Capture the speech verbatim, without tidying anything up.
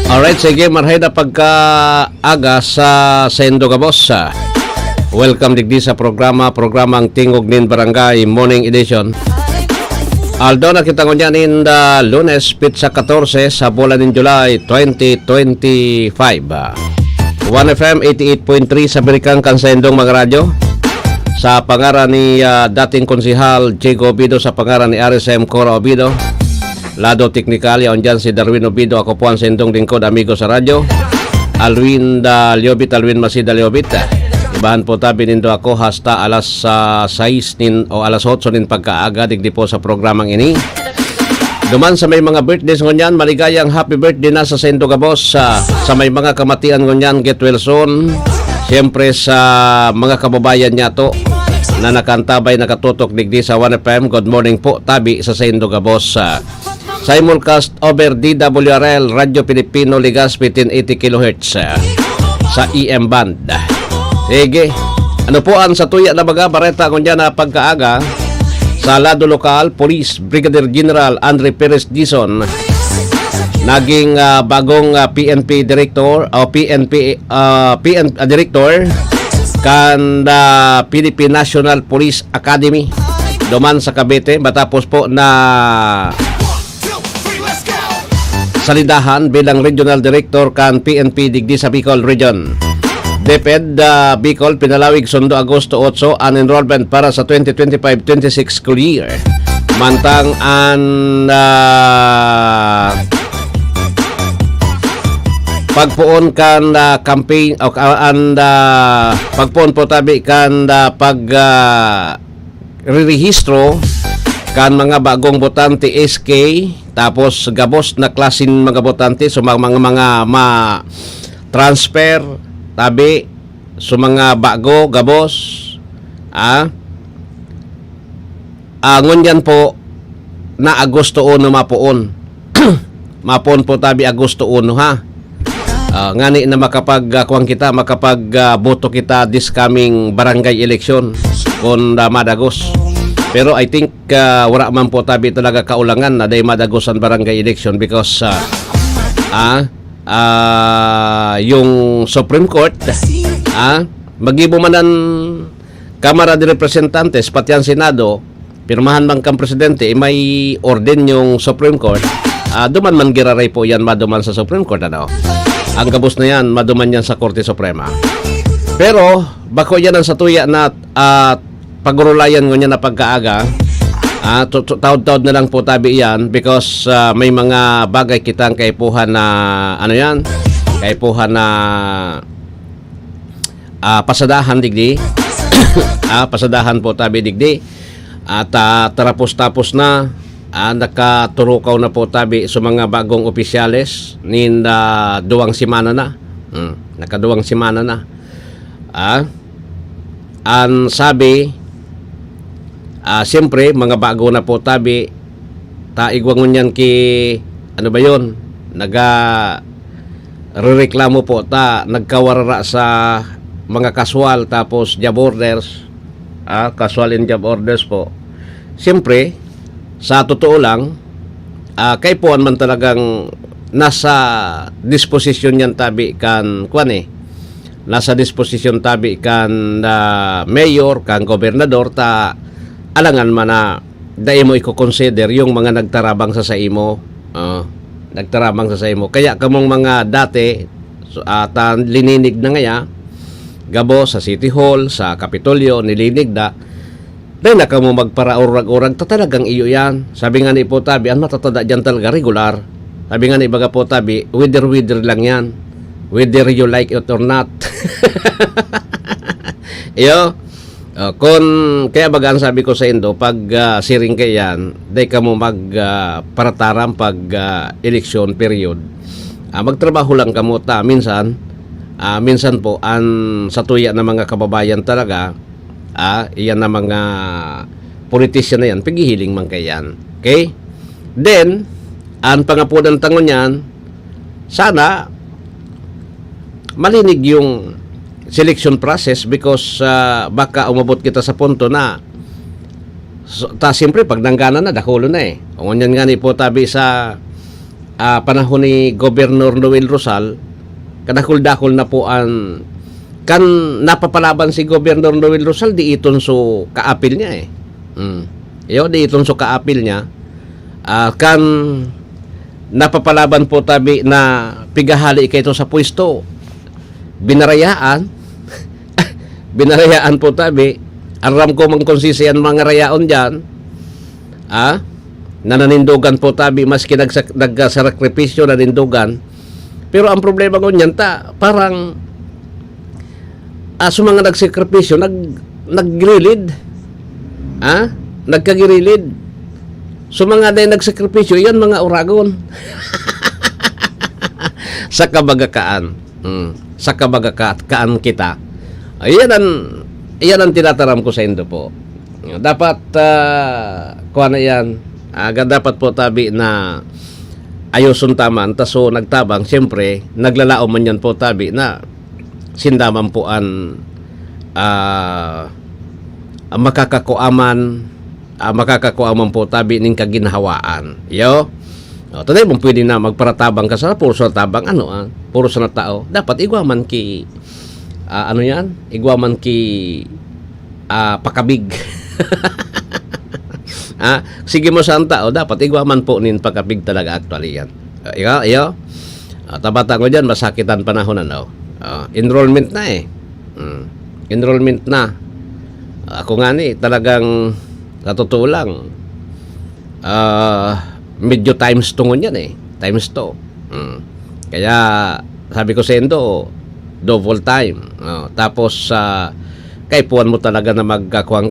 Alright, sige, marhay na pagkaaga sa saindo gabos. Welcome digdi sa programa, programang Tingog nin Barangay, Morning Edition. Aldaw na kita ngunyan in the Lunes, pitsa katorse sa bulan nin July, twenty twenty-five. One F M eighty-eight point three sa Birikang kan saindong mga radyo. Sa pangaran ni, ah, dating konsehal Jake Obido, sa pangaran ni R S M Cora Obido, lado teknikal, yaon dyan si Darwin Obido. Ako po ang sendong lingkod, amigo sa radyo, Alwin da Liobit, Alwin Masida Liobit. Ibahan po tabi nindo ako hasta alas, ah, sais nin, o alas otso nin pagkaaga, digdi po sa programang ini. Duman sa may mga birthdays ngunyan, maligayang happy birthday na sa saindo gabos. Sa, sa may mga kamatian ngunyan, get well soon. Siyempre sa mga kababayan niyato na nakantabay, nakatutok digdi sa One F M, good morning po, tabi sa saindo gabos. Sa simulcast over D W R L, Radyo Pilipino, Legazpi, ten eighty kilohertz, ah, sa E M band. Sige. Ano po ang satuya na mga bareta ngunyan na pagkaaga? Sa lado lokal, Police Brigadier General Andre Perez Dizon, naging, ah, bagong, ah, P N P Director o P N P, ah, P N, ah, Director kan, ah, Philippine National Police Academy duman sa Cavite, matapos po na salidahan bilang Regional Director kan P N P digdi sa Bicol Region. DepEd, ah, Bicol, pinalawig sundo Agosto otso an enrollment para sa twenty twenty-five twenty-six school year. Mantang an, ah, pagpoon kan, ah, campaign o ka-, an, ah, pagpoon po tabi kan, ah, pag, ah, rerehistro kan mga bagong botante, S K, tapos gabos na klaseng mga botante, so mga, mga, mga ma-transfer, tabi, so mga bago, gabos, ah, ah, ngunyan po na Agosto uno mapoon. Mapoon po tabi Agosto uno, ha. Ah, ngani na makapag, ah, kuwan kita, makapag, ah, boto kita this coming barangay election kun, ah, madagos. Pero I think, ah, wala man po tabi talaga kaulangan na dai madagos ang barangay election because, ah, ah, ah, yung Supreme Court, ah, magibo man ang Kamara de Representantes, pati ang Senado, pirmahan man kan presidente, eh, may orden yung Supreme Court, ah, duman man giraray po yan, maduman sa Supreme Court, ano? ang gabos na yan, maduman yan sa Korte Suprema. Pero, bako yan ang satuya na, ah, pagurulayan ngunyan na pagkaaga. Ah, tu-, tu-, taod-taod na lang po tabi yan because, ah, may mga bagay kitang kaipuhan na, ano yan, kaipuhan na, ah, pasadahan digdi. Ah, pasadahan po tabi digdi. At, ah, tarapos-tapos na, ah, nakaturukaw na po tabi sa mga bagong opisyales nin, ah, duwang semana na. Hmm, nakaduwang semana na. Ah, an sabi, ah, siyempre, mga bago na po tabi, ta igwa ngunyan ki, ano ba yon? Naga rereklamo po ta, nagkawarara sa mga kaswal, tapos job orders, ah, kaswal in job orders po. Siyempre, sa totoo lang, ah, kaipuhan man talagang nasa disposisyon yan tabi kan, kwan eh, nasa disposisyon tabi kan, ah, mayor, kan gobernador, ta alangan man na dai mo iko-consider yung mga nagtarabang sa saimo. Ah, nagtarabang sa saimo. Kaya kamong mga dati, so, ah, ta lininig na ngaya, gabos sa City Hall, sa Kapitolyo, nilinig na, dai na kamo magparaurag-urag, ta talagang iyo yan. Sabi nga ni Ipo Tabi, an matatada diyan talaga, regular. Sabi nga ni Baga po Tabi, whether-whether lang yan. Whether you like it or not. Iyo, ah, kun, kaya baga an sabi ko saindo, pag, ah, siring kaiyan, dai kamo mag, ah, parataram pag, ah, eleksyon period. Ah, magtrabaho lang kamo ta minsan, ah, minsan po an satuya na mga kababayan talaga, ah, iyan na mga politician na yan, pighihiling man kaiyan. Okay? Then, an pangapodan ta ngunyan, sana malinig yung selection process because, ah, baka umabot kita sa punto na, so, ta siyempre pag nangganan na, dakulon na eh. Kung ngunyan nga ni po tabi sa, ah, panahon ni Governor Noel Rosal, kadakul-dakul na po an, kan napapalaban si Governor Noel Rosal, di iton so kaapil niya eh. Hmm. Iyo, di iton so kaapil niya. Ah, kan napapalaban po tabi na pigahali kaito sa pwesto, binarayaan, binarayaan po tabi. Aram ko man kung sisi an mga rayaon diyan, ah, na nanindogan po tabi, maski nagsak-, nagsakripisyo, nanindogan. Pero ang problema ngunyan ta, parang, ah, sa mga nagsakripisyo, nag-, naggirilid. Ha? Nagkagirilid. Sa mga dai nagsakripisyo, iyan mga uragon. Sa kabagakaan. Hmm. Sa kabagakaan kita. Ayan ang, iyan ang tinataram ko saindo po. Dapat, ah, kuha na iyan. Aga dapat po tabi na ayoson ta man. Ta so nagtabang, siyempre, naglalaom man yan po tabi na sinda man po an, ah, an makakakua man, ah, makakakua man po tabi nin kaginhawaan. Iyo? O, ta dai man pwede na magparatabang ka sa puro sa tabang, ano, ah, puro sa na tao. Dapat igwa man ki, ah, ano yan? Igwa man ki, ah, pakabig. Ah, sige mo sa tao, dapat igwa man po nin pakabig talaga actually yan. Ah, iyo, iyo. Ah, tabata ko diyan, masakit an panahon, ano. Ah, enrollment na eh. Hmm. Enrollment na. Ako nga ni, talagang, sa totoo lang, ah, medyo times two ngunyan eh. Times two. Hmm. Kaya, sabi ko saindo, double time. Oh, tapos, ah, kaipuhan mo talaga na magkakuha